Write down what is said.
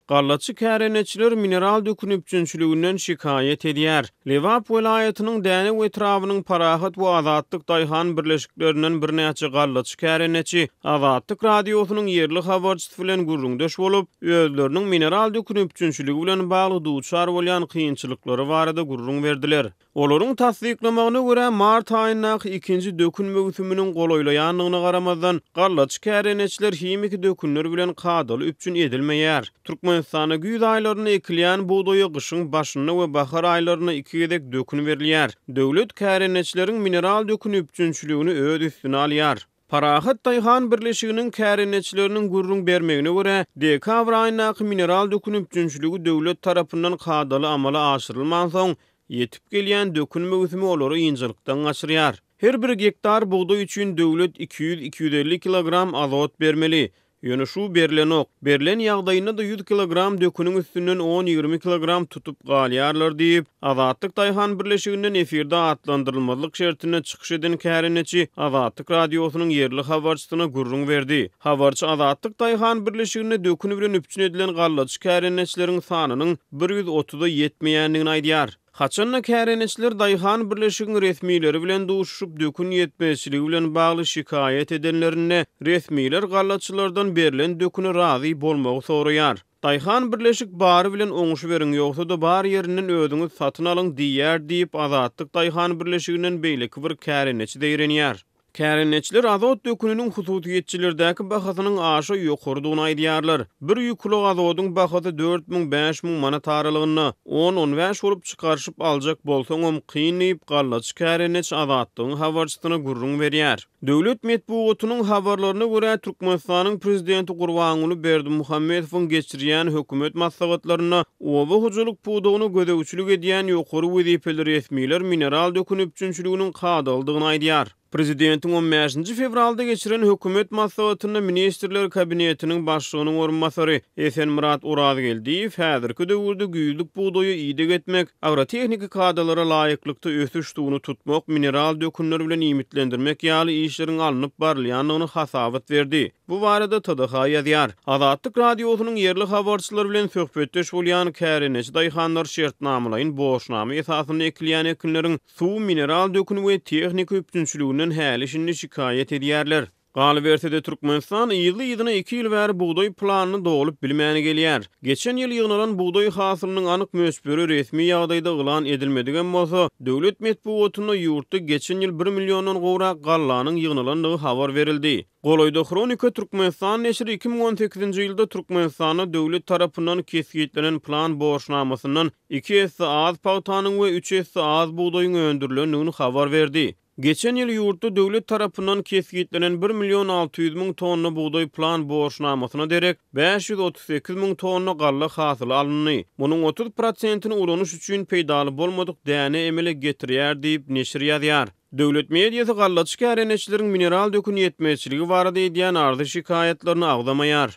Gallaçy kärendeçiler mineral dökün üpjünçiliginden şikaýat edýär. Lebap welaýatynyň Dänew etrabynyň Parahat we Azatlyk daýhan birleşiklerinden birnäçe gallaçy kärendeçi Azatlyk Radiosynyň ýerli habarçysy bilen gürrüňdeş bolup, özleriniň mineral dökün üpjünçiligi bilen bagly duçar bolýan kynçylyklary barada gürrüň berdiler. Olaryň tassyklamagyna görä, mart aýyndaky ikinji dökün möwsüminiň golaýlaýandygyna garamazdan, gallaçy kärendeçiler himiki dökünler bilen kadaly üpjün edilmeýär. Türkmenistanda güýz aýlarynda ekilýän bugdaýa gyşyň başynda we bahar aýlarynda iki gezek dökün berilýär. Döwlet kärendeçileriň mineral dökün üpjünçiligini öz üstüne alýar. Parahat daýhan birleşiginiň kärendeçileriniň gürrüň bermegine görä, dekabr aýyndaky mineral dökün üpjünçiligi döwlet tarapyndan kadaly amala aşyrylmansoň, ýetip gelýän dökün möwsümi olary ynjalykdan gaçyrýar. Her bir gektar bugdaý üçin döwlet 200-250 kilogram azot bermeli. Ýöne şu berlenok. Berlen ýagdaýynda-da ýüz kilogram döküniň üstünden on-ýigrimi kilogram tutup galýarlar diýip, Azatlyk daýhan birleşiginden efirde atlandyrylmazlyk şertinde çykyş eden kärendeçi Azatlyk Radiosynyň ýerli habarçysyna gürrüň berdi. Habarçy Azatlyk daýhan birleşiginde dökün bilen üpjün edilen gallaçy kärendeçileriň sanynyň bir ýüz otuza ýetmeýändigini aýdýar. Haçan-da kärendeçiler daýhan birleşigiň resmileri bilen duşuşyp, dökün ýetmezçiligi bilen bagly şikaýat edenlerinde, resmiler gallaçylardan berlen döküne razy bolmagy soraýar. Daýhan birleşik bary bilen oňuşyberiň, ýogsa-da bar ýerinden özüňiz satyn alyň diýýär diýip, Azatlyk daýhan birleşiginden beýleki bir kärendeçi zeýrenýär. Kärendeçiler azot döküniniň hususyýetçilerdäki bahasynyň aşa ýokarydygyny aýdýarlar. Bir ýükülik azodyň bahasy 4000, 5000 manat aralygynda. On-on bäş bolup çykaryşyp aljak bolsaňam kyn diýip, gallaçy kärendeçi Azatlygyň habarçysyna gürrüň berýär. Döwlet metbugatynyň habarlaryna görä, Türkmenistanyň prezidenti Gurbanguly Berdimuhamedowyň geçirýän hökümet maslahatlarynda oba hojalyk pudagyna gözegçilik edýän ýokary wezipeli resmiler mineral dökün üpjünçiliginiň kadalydygyny aýdýar. Prezidentiň on bäşinji fewralda geçiren hökümet maslahatynda Ministrler Kabinetiniň Başlygynyň orunbasary Esenmyrat Orazgeldiýew häzirki döwürde güýzlük bugdaýa ideg etmek, agrotehniki kadalara laýyklykda ösüş suwuny tutmak, mineral dökünler bilen iýmitlendirmek ýaly işleriň alnyp barylýandygyny hasabat berdi. Bu barada TDH ýazýar. Azatlyk Radiosynyň ýerli habarçylary bilen söhbetdeş bolýan kärendeçi daýhanlar şertnamalaýyn borçnama esasynda ekilýän ekinleriň suw, mineral dökün we tehnika üpjünçiliginden häli-şindi şikaýat edýärler. Galyberse-de, Türkmenistan yzly-yzyna iki ýyl bäri bugdaý planyny dolup bilmän gelýär. Geçen ýyl ýygnalan bugdaý hasylynyň anyk möçberi resmi ýagdaýda yglan edilmedigem bolsa, döwlet metbugatynda ýurtda geçen ýyl bir milliondan gowrak gallanyň ýygnalandygy habar berildi. Golaýda Hronika Türkmenistan neşiri 2018-nji ýylda Türkmenistanda döwlet tarapyndan kesgitlenen plan borçnamasyndan iki esse az pagtanyň we üç esse az bugdaýyň öndürilendigini habar berdi. Geçen ýyl ýurtda döwlet tarapyndan kesgitlenen bir million 600 müň tonna bugdaý plan borçnamasyna derek 538 müň tonna galla hasyly alyndy. Munuň 30 prosentini ulanyş üçin peýdaly bolmadyk däne emele getirýär diýip, neşir ýazýar. Döwlet mediasy gallaçy kärendeçileriň mineral dökün ýetmezçiligi barada edýän arzy-şikaýatlaryny agzamaýar.